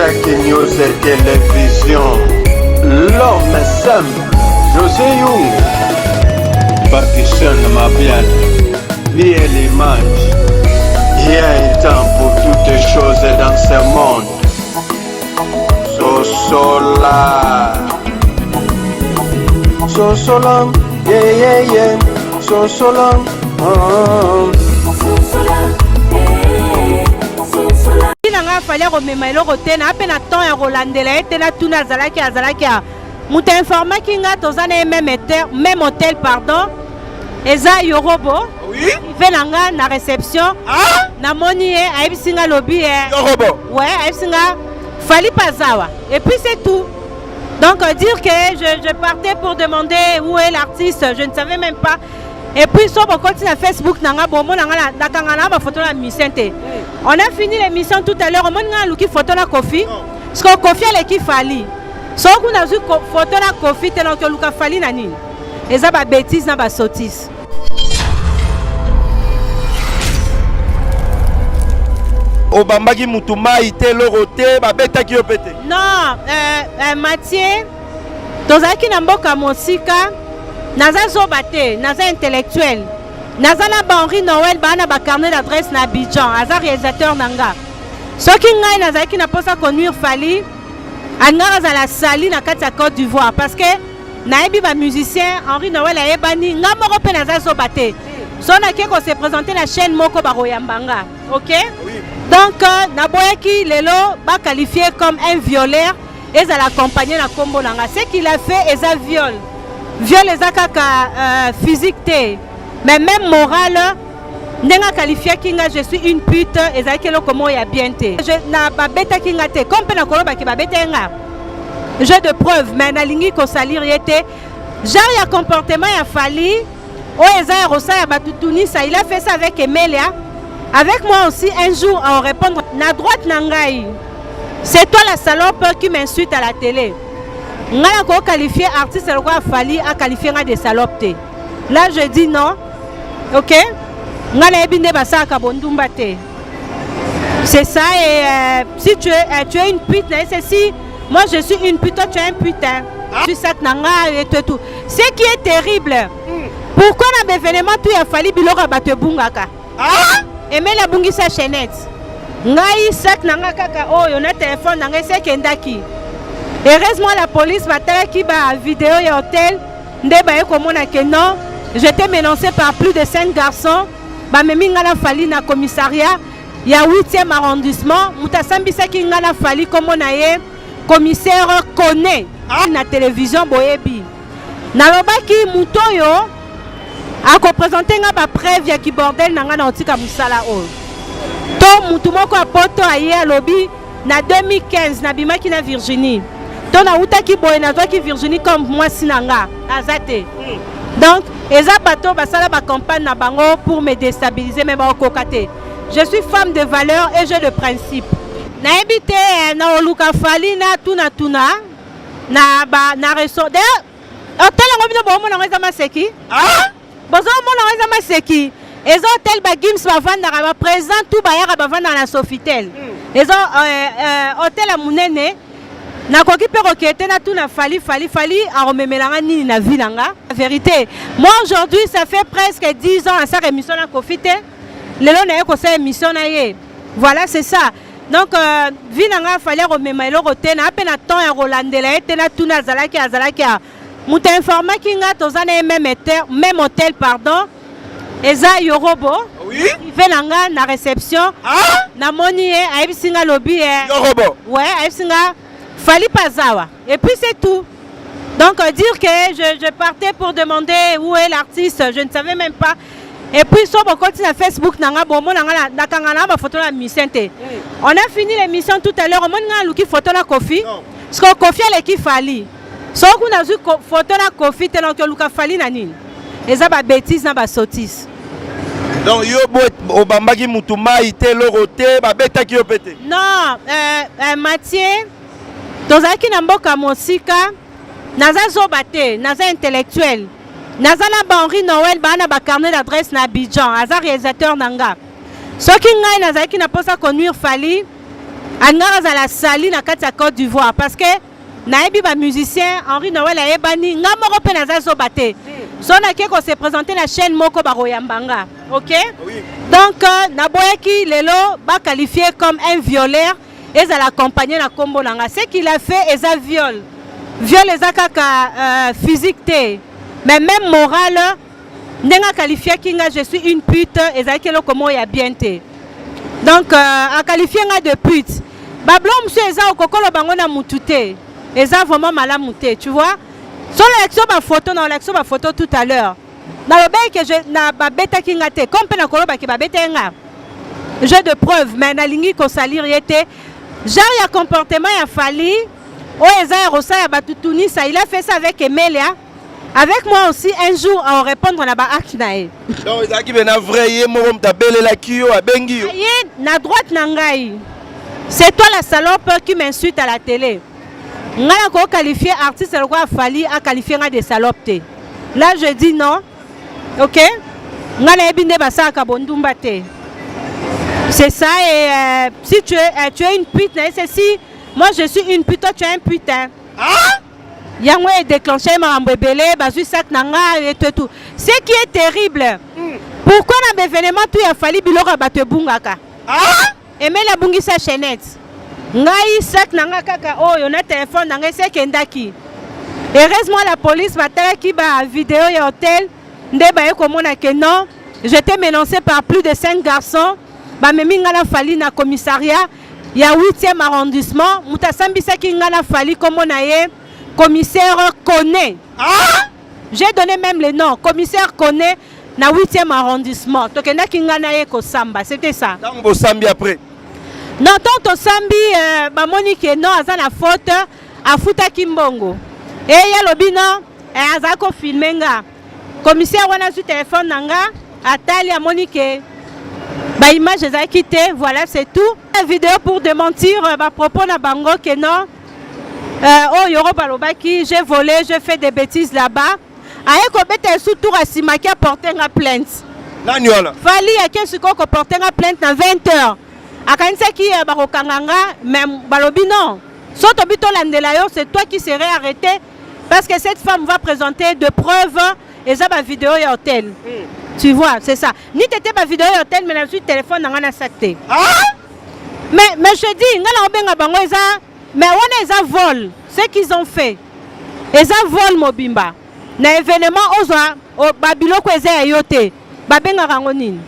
Isaac News Télévision. L'homme simple, José Young. Pakistan Mabian, Miel Image. Il y a un temps pour toutes choses dans ce monde. Sosola. Sosola, yeah, yeah, yeah. Sosola, oh. Na ngai afali akomema eloko te, na mpe na temps ya kolandela ye te. Natuna azalaki azalaki a moto informaki nga, toza na ye même hôtel, pardon, eza Yorobo. Ve na nga na réception. Ah? Namoni ye, ayebisi nga, lobi ye. Yorobo. Ouais, ayebisi nga Fally Pazawa et puis c'est tout. Donc dire que je partais pour demander où est l'artiste, je ne savais même pas. Et puis so bokoti na Facebook na nga, bomona nga nakanga na bafoto na musicien te. On a fini l'émission tout à l'heure, omoni nga naluki photo na Kofi, parce que Kofi aleki Fally. Soki kuna nazwi photo na Kofi te, donc oluka Fally na nini? Eza babêtise na basottise. Obambaki mutu mai te, eloko te, babetaki yo mpe te? Non, Mathieu, tozalaki na mboka mosika. Naza zoba te, naza intellectuel. Naza na ba Henri Noël, baa na bacarnet d'adresse na Abidjan, aza réalisateur na nga. Soki ngai nazalaki na mposa konuire Fally, alingaka azala sali na kati ya Côte d'Ivoire, parce que nayebi bamusicien. Henri Noël ayebani. Nga moko mpe naza zoba te. So nake kose présenter na chaîne moko, bakoyamba nga, ok? Oui. Donc naboyaki lelo baqualifie comme un violeur, ezala accompagné na nkombo na nga. Ce qu'il a fait eza viol. Viol eza kaka physique te, mais même moral. Ndenge aqualifiaki nga "je suis une pute", ezalaki eloko moko ya bien te. Na babetaki nga te, comme mpe nakolobaki babetaki nga, jeu de preuve, mais nalingi kosalir ye te. Genre ya comportement ya Fally oyo eza ya kosala bato tunisa. Il a fait ça avec Emelia, avec moi aussi. Un jour en répondre na droite na ngai: "C'est toi la salope qui m'insulte à la télé." Ngai nakoqualifie artiste lokola Fally aqualifie ngai de salope te. Là je dis non, ok? Ngai nayebi nde basalaka bondumba te. C'est ça. Et si tu es une pute na ye, c'est si moi je suis une pute, toi tu es un putain. Tu sac na ngai et tout et tout. Ce qui est terrible, pourquoi na baévénement tout ya Fally, biloko ya bato ebungaka? Ah? Emeli abungisa chaînette. Ngai sac na nga kaka oyo na telefone na ngai esi ekendaki. Heureusement la police batalaki bavideo ya hotel nde baye komona ke non, j'étais menacé par plus de cinq garçons. Bamemi ngai na Fally na commissariat ya 8e arrondissement. Moto asambisaki ngai na Fally, kombo na ye commissaire Kone. Na télévision boyebi, nalobaki moto oyo akoprésente nga bapreuve ya kibordel na ngai na kotika mosala oyo. To mutu moko ya poto aye alobi na 2015 nabimaki na Virginie, to nawutaki boye, nazwaki Virginie comme mwasi na nga, aza te. Donc eza bato basala bacampagne na bango pour me déstabiliser, mais bakokoka te. Je suis femme de valeur et j'ai de principe. Nayebi te, na oluka Fally na tunatuna na ba na resto. D'ailleurs hotel yango bino bomona yango eza maseki. Ah? Bozomona yango eza maseki. Eza hotel bagims bavandaka, baprésident tout bayaka bavandaka na Sofitel. Eza hotel ya monene. Nakoki mpe kokende te natuna Fally. Fally, Fally akomemelanga nini na vie na nga? Vérité, moi aujourd'hui ça fait presque 10 ans asaka émission na Kofi te, lelo naye kosala émission na ye. Voilà, c'est ça. Donc vie na nga Fally akomema eloko te. Na mpe na temps ya kolandela ye te, natuna azalaki azalaki a moto informaki nga, toza na ye même hôtel, pardon, eza Yorobo. Ve na nga na réception. Ah? Namoni ye, ayebisi nga, lobi ye. Yorobo. Ouais, ayebisi nga Fally Pazawa et puis c'est tout. Donc dire que je partais pour demander où est l'artiste, je ne savais même pas. Et puis so bokoti na Facebook na nga, bomona nga nakanga na bafoto na musicien te. On a fini l'émission tout à l'heure, omoni nga naluki photo na Kofi, parce que Kofi aleki Fally. Soki kuna nazwi photo na Kofi te, donc oluka Fally na nini? Eza babêtise na basottise. Donc yo obambaki mutu mai te, eloko te, babetaki yo mpe te? Non, Mathieu, tozalaki na mboka mosika. Naza zoba te, naza intellectuel. Naza na ba Henri Noël, baa na bacarnet d'adresse na Abidjan, aza réalisateur na nga. Soki ngai nazalaki na mposa konuire Fally, Alingaka azala sali na kati ya Côte d'Ivoire parce que nayebi ba musicien Henri Noël ayebani, nga moko mpe naza zoba te. So nake ko se présenter na chaîne moko, bakoyamba nga, ok? Oui. Donc naboyaki lelo baqualifie comme un violeur, ezala accompagné na nkombo na nga. Ce qu'il a fait eza viol. Viol eza kaka physique te, mais même morale. Ndenge aqualifiaki nga "je suis une pute", ezalaki eloko moko ya bien te. Donc aqualifie nga de pute, bablo mosusu eza okokolo bango na mutu te, eza vraiment malamu te, tu vois. So nalakisi yo bafoto, na olakisi yo bafoto tout à l'heure. Nalobaki ke na babetaki nga te, comme mpe nakolobaki babetaki nga, j'ai de preuve, mais nalingi kosalir ye te. Genre ya comportement ya Fally oyo eza ya kosala bato tunisa. Il a fait ça avec Emelia, avec moi aussi. Un jour aorépondre na baacte na ye. Donc ezalaki mpe na vrai, ye moko moto abelelaki yo, abengi yo? Ye na droite na ngai: "C'est toi la salope qui m'insulte à la télé." Ngai nakoqualifie artiste lokola Fally aqualifie ngai de salope te. Là je dis non, ok? Ngai nayebi nde basalaka bondumba te, c'est ça. Et si tu es une pute na ye, c'est si moi je suis une pute, toi tu es un putain. Ah! Yango edéclenche makambo ebele. Bazwi sac na nga et tout et tout. Ce qui est terrible, pourquoi na baévénement tout ya Fally biloko ya bato ebungaka? Ah! Emeli abungisa chaînette, ngai sac na nga kaka oyo na telefone na ngai esi ekendaki. Heureusement la police batalaki bavideo ya hotel nde baye komona ke non, j'étais menacé par plus de cinq garçons. Bamemi ngai na Fally na commissariat ya 8e arrondissement. Moto asambisaki ngai na Fally, kombo na ye commissaire Kone. Ah! J'ai donné même le nom, commissaire Kone na 8e arrondissement. Tokendaki ngai na ye kosamba, c'était ça. Ntango bosambi après? Non, ntango tosambi, bamoni ke non, aza na faute, afutaki mbongo. E ye alobi non, azala kofilme nga. Commissaire wana azwi telefone na nga, atali, amoni ke baimage ezalaki te. Voilà, c'est tout. La vidéo pour démentir bapropos na bango ke non, oyo yoro balobaki j'ai volé, j'ai fait des bêtises là-bas. Aye kobeta esu tour, asimaki aporte nga plainte. Nani wana? Fally ake sikoyo koporte nga plainte na 20 heures. Akanisaki bakokanga nga, mais balobi non, so tobi tolandela yo, c'est toi qui serais arrêté parce que cette femme va présenter de preuves, eza bavideo ya hôtel. Tu vois, c'est ça. Ni tete bavideo ya hôtel, mais nazwi telefone na nga na sac te. Ah! Mais je dis, nga na obenga bango eza, mais wana eza vol. Ce qu'ils ont fait eza vol mobimba. Na événement ozwa babiloko eza ya yo te, babengaka yango nini?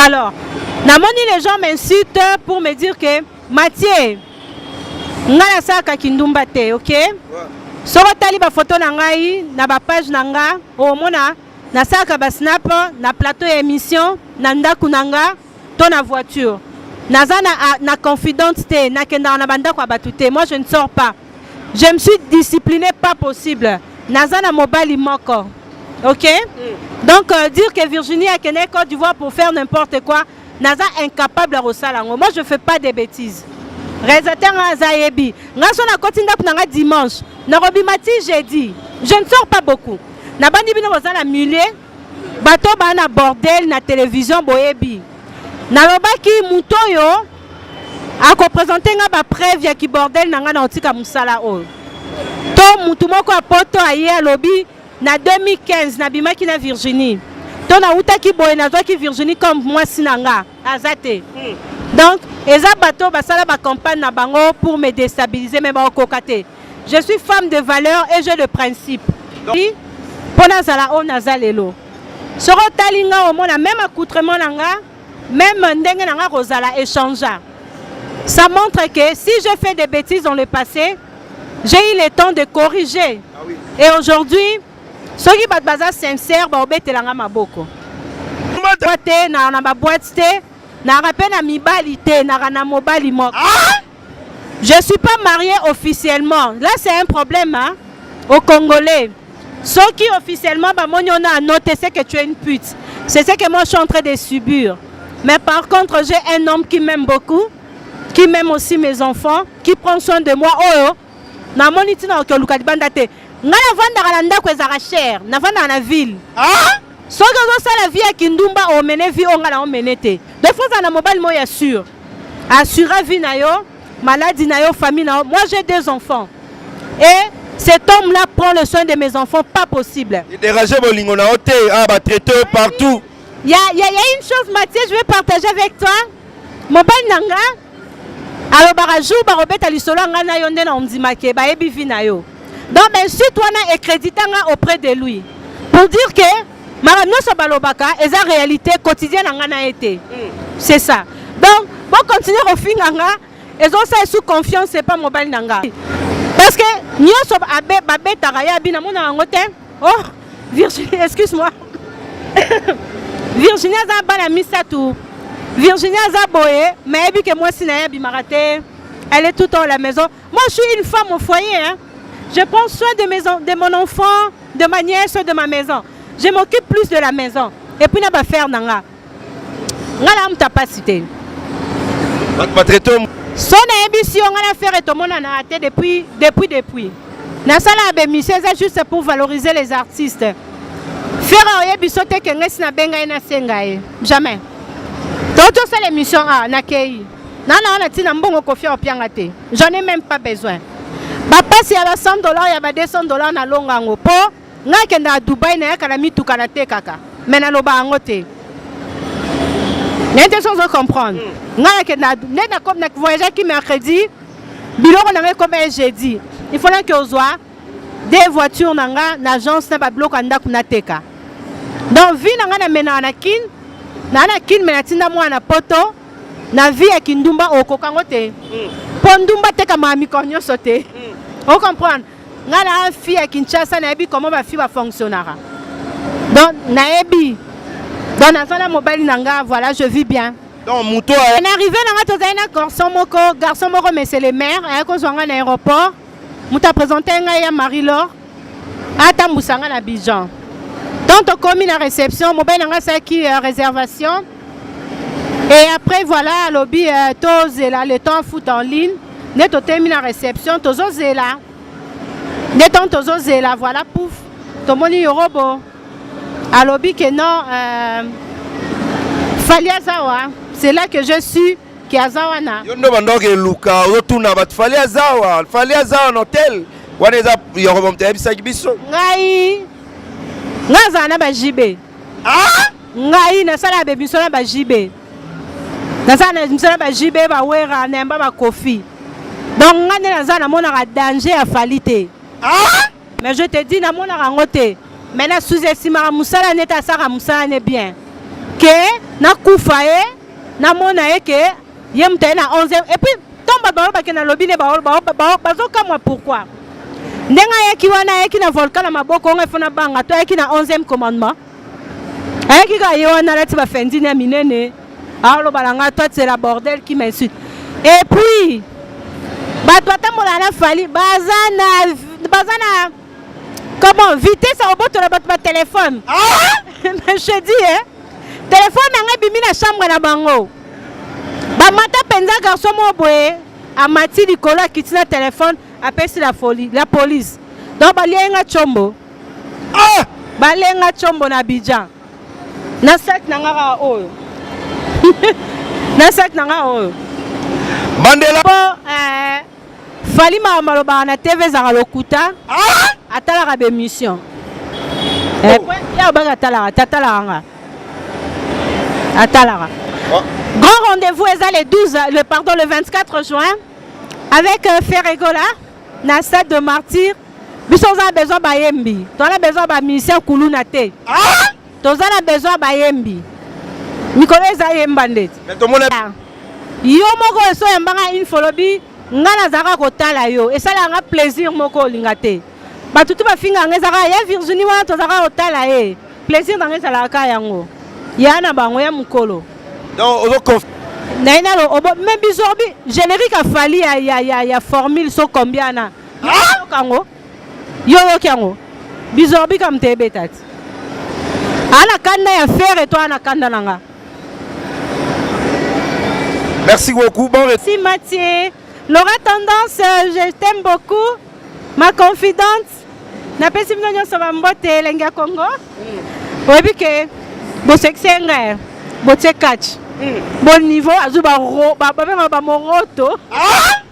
Alors namoni les gens m'insultent pour me dire que Mathieu, ngai nasalaka kindumba te, ok? Soki otali bafoto na ngai na bapage na nga, omona nasalaka basnap na plateau ya émission, na ndako na nga to na voiture. Naza na confidente te, nakendaka na bandako ya bato te. Moi je ne sors pas, je me suis discipliné pas possible. Naza na mobali moko, ok? Donc dire que Virginie akende Côte d'Ivoire pour faire n'importe quoi, naza incapable ya kosala yango. Moi je fais pas des bêtises. Réalisateur nga aza yebi nga. So nakoti ndako na nga dimanche, nakobima ti jeudi. Je ne sors pas beaucoup. Nabandi bino boza na milieu, bato baa na bordel na télévision, boyebi. Nalobaki moto oyo akoprésente nga bapreuve ya kibordel na ngai na kotika mosala oyo. To mutu moko ya poto aye alobi na 2015 nabimaki na Virginie, to nawutaki boye, nazwaki Virginie comme mwasi na nga, aza te. Donc eza bato basala bacampagne na bango pour me déstabiliser, mais bakokoka te. Je suis femme de valeur et j'ai de principe mpo nazala oyo naza lelo. Soki otali nga, omona même accoutrement na nga, même ndenge na nga kozala échangea. Ça montre que si je fais des bêtises dans le passé, j'ai eu le temps de corriger. Et aujourd'hui, soki bato baza sincère, baobetelanga maboko te. Na baboîte te, naka mpe na mibali te, naka na mobali moko. Je suis pas mariée officiellement. Là c'est un problème, hein, au Congolais. Soki officiellement bamoni on a noté, c'est que tu es une pute. C'est ce que moi je suis en train de subir. Mais par contre j'ai un homme qui m'aime beaucoup, qui m'aime aussi mes enfants, qui prend soin de moi. Oyo namoni ntina okoluka libanda te. Ngai navandaka na ndako ezalaka cher, navandaka na ville. Soki ozosala vie ya kindumba, omene vie oyo ngai na omene te. Donc faut ozala na mobali moko ya sûr. Assura vie na yo, maladie na yo, famille na yo. Moi j'ai deux enfants. Et cet homme-là prend le soin de mes enfants, pas possible. Déranger bolingo na yo te, ah ba traiter partout. Il y a, y, a, y a une chose Mathieu, je vais partager avec toi. Mobali na nga alobaka jour bakobeta lisolo ya nga na yo nde na ondimake bayebi vie na yo. Donc insulte wana ecrédita nga auprès de lui. Pour dire que makambo nyonso balobaka eza réalité quotidienne na nga na ye te. C'est ça. Donc bocontinue kofinga nga ezosala sous confiance epa mobali na nga. Parce que nyonso babetaka ye abi namonaka yango te. Oh Virginie, excuse-moi. Virginie aza bana misato. Virginie aza boye, mais ayebi ke mwasi na ye abimaka te. Elle est tout le temps à la maison. Moi, je suis une femme au foyer. Hein. Je prends soin de, mes, de mon enfant, de ma nièce, de ma maison. Je m'occupe plus de la maison. Et puis, na ba faire na nga. Nga na muta pasi te. Bato batraite So nayebisi yo nga na faire tomonana te depuis depuis depuis. Nasala ba émission eza juste pour valoriser les artistes. Ferre oyebi so te ke ngai si nabenga ye nasenga ye. Jamais. To tosala émission ah nakei. Na na wana ntina mbongo Koffi opianga te. J'en ai même pas besoin. Bapasi ya ba 100 $ ya ba 200 $ nalonga yango po ngai akenda na Dubai nayaka na mituka natekaka. Mais naloba yango te. Naye te so ozo comprendre. Ngai akenda nde na voyageaki mercredi biloko na ngai ekoma ye jeudi. Il faut nake ozwa deux voitures na nga na agence na babiloko ya ndako nateka. Donc vie na ngai namenaka na Kin, na na Kin me natinda mwana na poto na vie ya kindumba okoka yango te. Po ndumba atekamaka mikolo nyonso te. O comprendre? Ngai na fille ya Kinshasa nayebi comment ba fille ba fonctionnera. Donc nayebi. Donc naza na mobali na nga, voilà, je vis bien. Donc moto Na arrivé na nga tozali na garçon moko, garçon moko mais c'est le maire, ayaki kozwa nga na aéroport. Moto apresente ngai ya Marie-Laure, atambusa nga na Abidjan. Donc tokomi na réception, mobali na nga asalaki réservation. Et après voilà, alobi tozela le temps foot en ligne. Nde totemi na réception, tozozela. Nde tant tozozela, voilà pouf, tomoni Yorobo. Alobi que non, Fally azawa, c'est là que je suis qui aza wana. Yo ndo bandoka eluka ozotuna bato Fally azawa, Fally azawa na hotel. Wana eza Yorobo moto ayebisaki biso. Ngai ngai azala na ba JB. Ah! Ngai nasala ba émission na ba JB. Nasala na émission na ba JB ba Wera na yamba ba Koffi. Donc ngai nde naza namonaka danger ya Fally te. Ah! Mais je te dis namonaka yango te. Mais na sous-estimaka mosala nete asaka mosala ne bien. Ke nakufa ye namona ye ke ye moto aye na 11 et puis ntango bato balobake na lobi ne bazokamwa pourquoi ndenge ayaki wana ayaki na volcan na maboko onga ifo na banga to ayaki na 11e commandement ayaki kaka ye wana alati bafendine ya minene aloba na nga toi c'est la bordel qui m'insulte et puis bato batambolaka na Fally baza na comment vitesse ya kobotola bato ba téléphone. Mais je dis hein, téléphone na ngai ebimi na chambre na bango bamata mpenza garçon moko boye amati likolo akiti na téléphone apesi la folie la police. Donc balie nga tshombo. Ah! Balie nga tshombo na Abidjan na sac na nga kaka oyo. Na sac na nga oyo. Mandela po Fally makambo alobaka na TV ezalaka lokuta. Ah! Atalaka ba émission. Oh. Ya obaka atalaka, tatalaka nga. Atalaka. Oh. Grand rendez-vous eza le 12, le pardon le 24 juin avec Ferre Gola na stade de Martyr. Biso oza besoin bayembi. Toza besoin ba musicien kuluna te. Ah! Toza na besoin bayembi. Mikolo eza yemba ndeti. Mais tomona yo moko eso yambanga une fois lobi nga nazalaka kotala yo esalaka nga plaisir moko olinga te. Bato tu bafinga nga ezalaka ya Virginie wana tozalaka kotala ye. Plaisir na nga ezalaka kaka yango. Ya na bango ya mokolo. Donc ozo conf Na ina lo obo mais bizorbi générique a Fally ya ya ya ya formule so combien na. Ah! Kango. Yo yo kango. Bizorbi kam te betati. Ana kanda ya Ferre to ana kanda nanga. Merci beaucoup. Bon Merci Mathieu. Laura Tendance, je t'aime beaucoup. Ma confidente. Napesi bino nyonso ba mbote elenge ya Congo. Oyebi ke bosekisi ngai botie catch. Bon niveau azwi babengaka bamoroto. Ah!